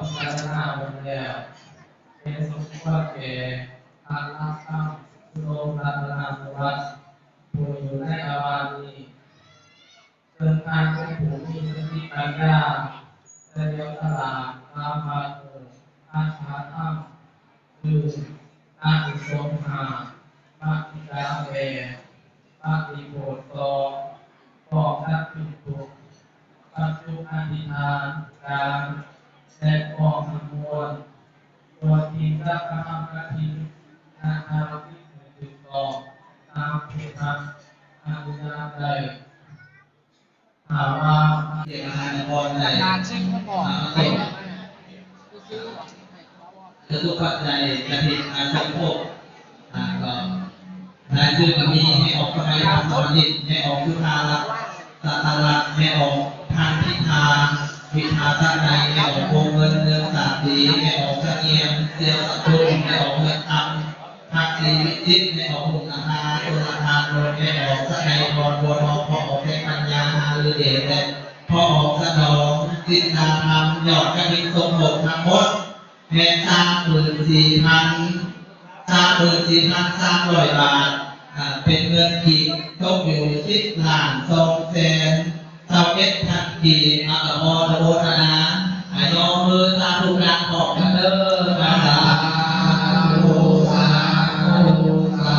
ພິຈາລະນາເບິ່ງແລ້ວ ເຫັນສົມຄວນແກ່ພະລັດຕະນະ ອຸດົມລັດຕະນະສະວັດ ຜູ້ຢູ່ໃນອາວາດນີ້ ເຊິ່ງທ່ານເປັນຜູ້ມີສະຕິປັນຍາ ຊະຍາສະຫຼາດ ສາມາດຮູ້ອັດຖະທຳ ຄືອານິສົງຫ້າ ມະຕິກາແປດ ປະຕິໂພດສອງ ປ້ອງກັນພິກຂຸ ປັດຈຸອະທິຖານການ ແລະ ອອກສຳນວນ ໂດຍທີ່ຈະກະທຳກະຖິນ ທາງທາລະກິດໃຫ້ຖືກຕ້ອງຕາມເຂດຮັດອະນຸຍາດໄດ້. ຖ້າວ່າເຂດມະຫານະຄອນໄດ້ ນານຊື່ມັນບອກ ອ່າ ໄປ ຈະທຸກປັດໄຈກະຖິນ ອາ ສົມທົບ ອ່າ ກໍ ລາຍຊື່ກໍມີ ແມ່ອອກສະໄໝ ພັນສະວະນິດ, ແມ່ອອກ ສຸທາລັດ ສະຕາລັດ, ແມ່ອອກ ພັນທິທາ ວິທາສະໄນ, ແມ່ອອກ ວົງເງິນ ເຮືອງສາຕີ, ແມ່ອອກ ສະຫງຽມ ຊຽວສະຕຸນ, ແມ່ອອກ ເຮືອງອຳ ພັກສີວິຈິດ, ແມ່ອອກ ຮຸງອາພາ ຊົນລະທານົນ, ແມ່ອອກ ສະໄນພອນ ບົວທອງ, ພໍ່ອອກ ແສງປັນຍາ ຫາລືເດດ ແລະ ພໍ່ອອກ ສະໜອງ ສິນດາທຳ. ຍອດກະຖິນສົມທົບທັງໝົດ ແມ່ນ ສາມໝື່ນສີ່ພັນ ສາມໝື່ນສີ່ພັນສາມຮ້ອຍບາດ, ອ່າ ເປັນເງິນກີບຕົກຢູ່ ສິບລ້ານສອງແສນຊາວເອັດພັນກີບ. ມາກະຂໍອະນຸໂມທະນາ ໃຫ້ຍົກມືສາທຸດັງພ້ອມກັນເດີ. ສາທຸ ສາທຸ ສາ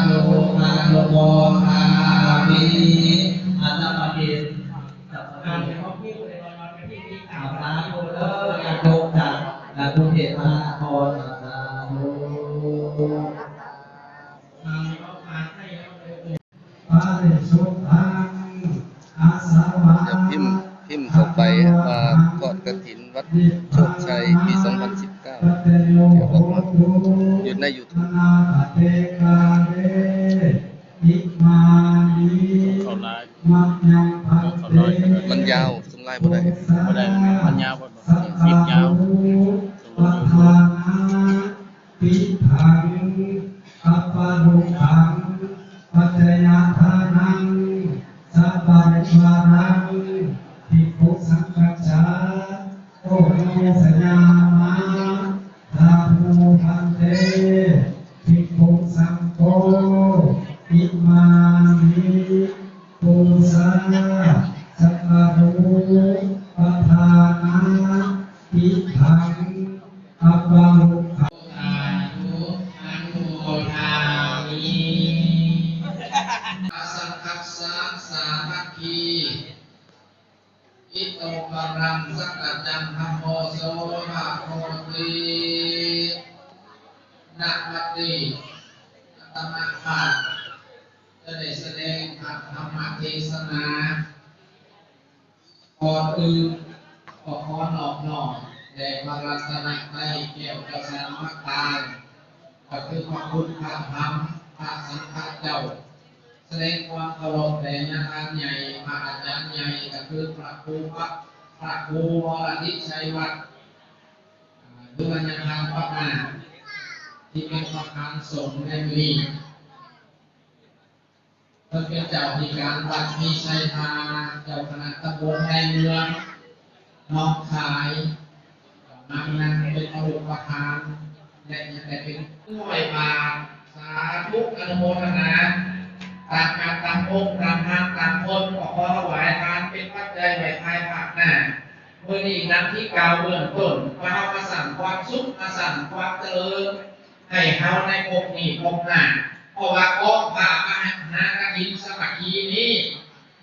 ທຸ ອະນຸໂມທາມິ. ອາ ສະບາຍດີ. ສາທຸເດີ ຍາດໂຍມຈາກ ອ່າ ກຸງເທບມະຫານະຄອນ ສາທຸ. ປະລິສຸດທັງ ອາສະວະ ດຽວພິມ ພິມເຂົ້າໄປວ່າທອດກະຖິນວັດໂຊກໄຊປີສອງພັນສິບເກົ້າ ດຽວອອກມາຢູ່ໃນຢູທູບ. ເຂົ້າຫຼາຍ ມັນຍາວ ສົ່ງຫຼາຍບໍ່ໄດ້ ບໍ່ໄດ້ ມັນຍາວໂພດ ຄລິບຍາວ ສົ່ງບໍ່ໄດ້. ຕິທັງ ອະປະລຸກຂັງ ປັດຈະຍະທານັງ ສະປະລິວາຣັງ ພິກຂຸ ສັງຄັດສາ. ໂອໂມສະຍາມາ ສາທຸພັນເຕ ພິກຂຸ ສັງໂຄ ອິມານິ ປູຊາ ສັກກາໂລ ປະທານາ ຕິທັງ ອະປະລຸກຂະ ສາທຸ ອະນຸໂມທາມິ. ອະສັງຄັດສະ ສາມັກຄີ ອິໂຕ ປະລັງ ສັກກະຈັງ ທຳໂມ ໂສ ພະໂຄຕິ. ນະບັດນີ້ ອາດຕະມາພາບ ຈະໄດ້ສະແດງພະທຳມະເທສະນາ. ກ່ອນອື່ນກໍຂໍນອບນ້ອມແດ່ພະລັດຕະນະໄຕແກ້ວເຈົ້າສາມະການ ກໍຄືພະພຸດ ພະທຳ ພະສັງຄະເຈົ້າ, ສະແດງຄວາມເຄົາລົບແດ່ຍາທ່ານໃຫຍ່ ພະອາຈານໃຫຍ່ ກໍຄືພະຄູ ພະ ພະຄູວໍລະດິດໄຊວັດ ຫຼືວ່າຍາທ່ານປະນາດ ທີ່ເປັນປະທານສົງໃນມື້ນີ້. ເພິ່ນເປັນເຈົ້າອະທິການວັດມີໄຊທາ, ເຈົ້າຄະນະຕຳບົນໃນເມືອງໜອງຄາຍ, ນຳນາງເປັນອະນຸປະທານ ແລະ ຍັງໄດ້ເປັນຮ້ອຍບາດ. ສາທຸ ອະນຸໂມທະນາ. ຕາມການຕາມອົງຕາມທາງຕາມຄົນ ກໍຂໍຖວາຍທານເປັນປັດໄຈໄວ້ພາຍພາກໜ້າ. ມື້ນີ້ດັ່ງທີ່ກ່າວເບື້ອງຕົ້ນ ວ່າເຮົາມາສ້າງຄວາມສຸກ ມາສ້າງຄວາມຈະເລີນ ໃຫ້ເຮົາໃນພົບນີ້ພົບໜ້າ, ເພາະວ່າກອງຜ້າມະຫາກະຖິນສາມັກຄີນີ້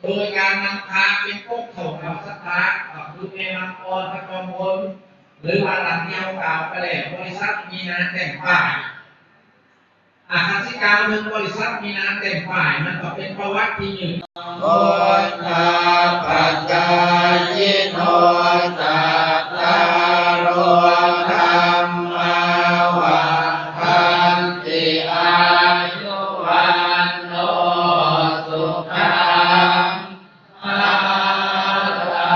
ໂດຍການນຳພາເປັນປົກເຖົ້າເຖົ້າສັດທາ ກໍຄືແມ່ນາງອ່ອນພະຈອມພົນ ຫຼືວ່າດັ່ງທີ່ເຮົາກ່າວໄປແລ້ວ ບໍລິສັດມີນາແຕ່ງປ້າຍ. ອາ ຄັນຊິກ່າວເຖິງບໍລິສັດມີນາແຕ່ງປ້າຍ ມັນກໍເປັນປະຫວັດທີ່ຍືດ. ໂອທາປະຊາຍິໂນ ສັດທາໂລ ທຳມາວັດທັນຕິ ອາຍຸວັນໂນ ສຸຂັງ ພະລັ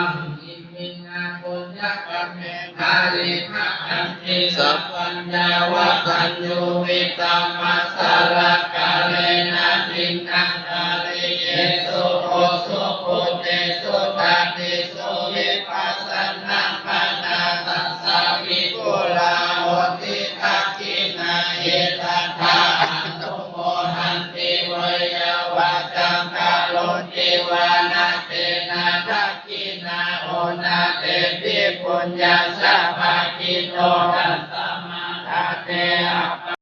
ງ. ອິມິນາ ປຸນຍະກຳເມທາ ເລພະກຳເມ ສະ ປັນຍາວັດທັນຍູ ວິຕະມະສະລະກາເລນະ ທິນນັງກາເລເອສຸ ໂອສຸ ພູເຕສຸ ຕາຕິສຸ ວິປັດສະນັງ ປະນາທັດສະ ວິປຸລາໂຫຕິ ທັກຂິນາ ເອຕະຖາ ອະນຸໂມທັນຕິ ໄວຍາວັດຈັງ ກະໂຣຕິ ວານະເຕນະ ທັກຂິນາ ໂອນາເຕປິ ປຸນຍັງ ສະພະກິໂຕ ຕັດສະມາ ທະເຕ ອະປະ